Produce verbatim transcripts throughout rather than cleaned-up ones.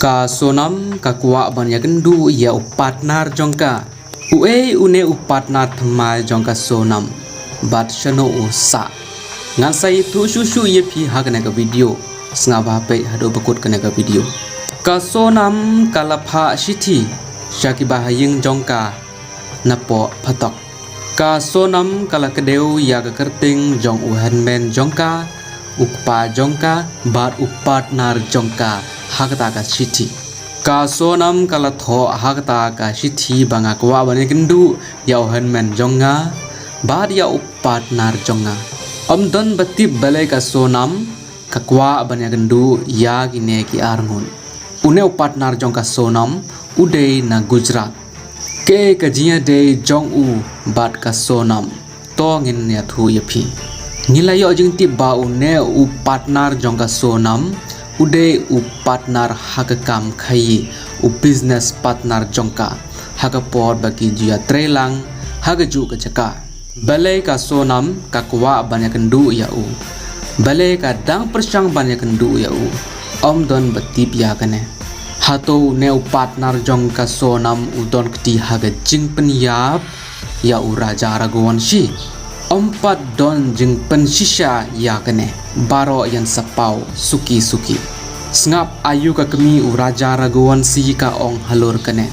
Ka Sonam ka kwah ban ïakynduh ïa u partner jong ka. Uei une u partner thymmai jong ka Sonam? Bad shano u sah? Ngan sa ïathuh shuh shuh ïa phi ha kane ka video. Sngap bha peit haduh ba kut kane ka video. Ka Sonam ka la phah shithi sha ki bahaïing jong ka napoh phatok. Ka Sonam ka la kdew ïa ka kyrteng jong u hynmen jong ka, u kpa jong ka, bad u partner jong ka ha kata ka shithi. Ka Sonam ka la thoh ha kata ka shithi ba nga kwah ban ïakynduh ïa u hynmen jong nga bad ïa u partner jong nga. Ym don ba tip balei ka Sonam ka kwah ban ïakynduh ïa kine ki arngut. Une u partner jong ka Sonam u dei na Gujarat. Kaei ka jingïadei jong u bad ka Sonam? To ngin ïathuh ïa phi. Ngi la ïoh jingtip ba une u partner jong ka Sonam u dei u partner ha ka kam khaïi, u business partner jong ka ha ka por ba ki ju ïatreilang ha kajuh ka jaka. Balei ka Sonam ka kwah ban ïakynduh ïa u? Balei ka dang pyrshang ban ïakynduh ïa u? Ym don ba tip ïa kane. Hato une u partner jong ka Sonam u don kti ha ka jingpynïap ïa u Raja Raghuvanshi? Ym pat don jingpynshisha ïa kane. Baroh ïan sa paw suki suki. Sngap aïu ka kmie u Raja Raghuvanshi ka ong halor kane.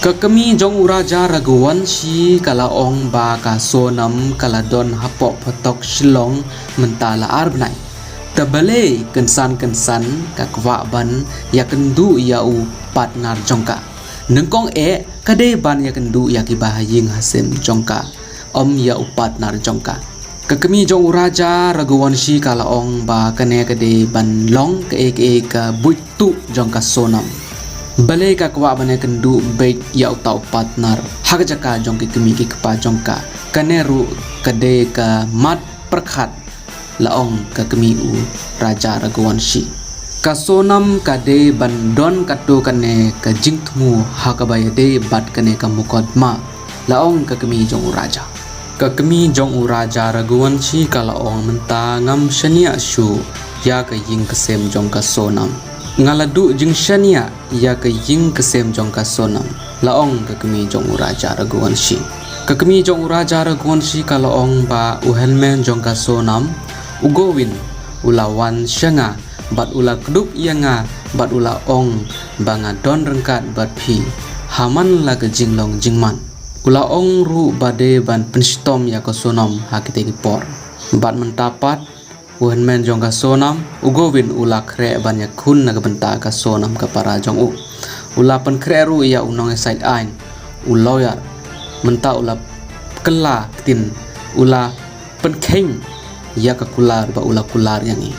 Ka kmie jong u Raja Raghuvanshi ka la ong ba ka Sonam ka la don hapoh phatok Shillong mynta la ar bnai. Te balei kynsan kynsan ka kwah ban ïakynduh ïa u partner jong ka? Nyngkong eh ka dei ban ïakynduh ïa ki bahaïing hasem jong ka, ym ïa u partner jong ka. Ka kmie jong u Raja Raghuvanshi ka la ong ba kane ka dei ban long kaei kaei ka buit tuh jong ka Sonam. Balei ka kwah ban ïakynduh beit ïa uta u partner ha ka jaka jong ki kmie ki kpa jong ka? Kane ruh ka dei ka mat pyrkhat, la ong ka kmie u Raja Raghuvanshi. Ka Sonam ka dei ban don katto katne ka jingthmu ha kaba ïadei bad kane ka mukotduma, la ong ka kmie jong u Raja. Ka kmie jong u Raja Raghuvanshi ka la ong mynta ngam shaniah shuh ïa ka ïing ka sem jong ka Sonam. Nga la duh jingshaniah ïa ka ïing ka sem jong ka Sonam, la ong ka kmie jong u Raja Raghuvanshi. Ka kmie jong u Raja Raghuvanshi ka la ong ba u hynmen jong ka Sonam, u Govind, u la wan sha nga bad u la kdup ïa nga bad u la ong ba nga don ryngkat bad phi ha man la ka jinglong jingman. U la ong ruh ba dei ban pynshitom ïa ka Sonam ha kita ki por. Bad mynta pat u hynmen jong ka Sonam, u Govind u la khreh ban ïakhun na ka bynta ka Sonam ka para jong u. U la pynkhreh ruh ïa u nongïasaid aiñ, u lawyer. Mynta u la kylla ktien, u la pynkheiñ ïa ka kular ba u la kular ïa ngi.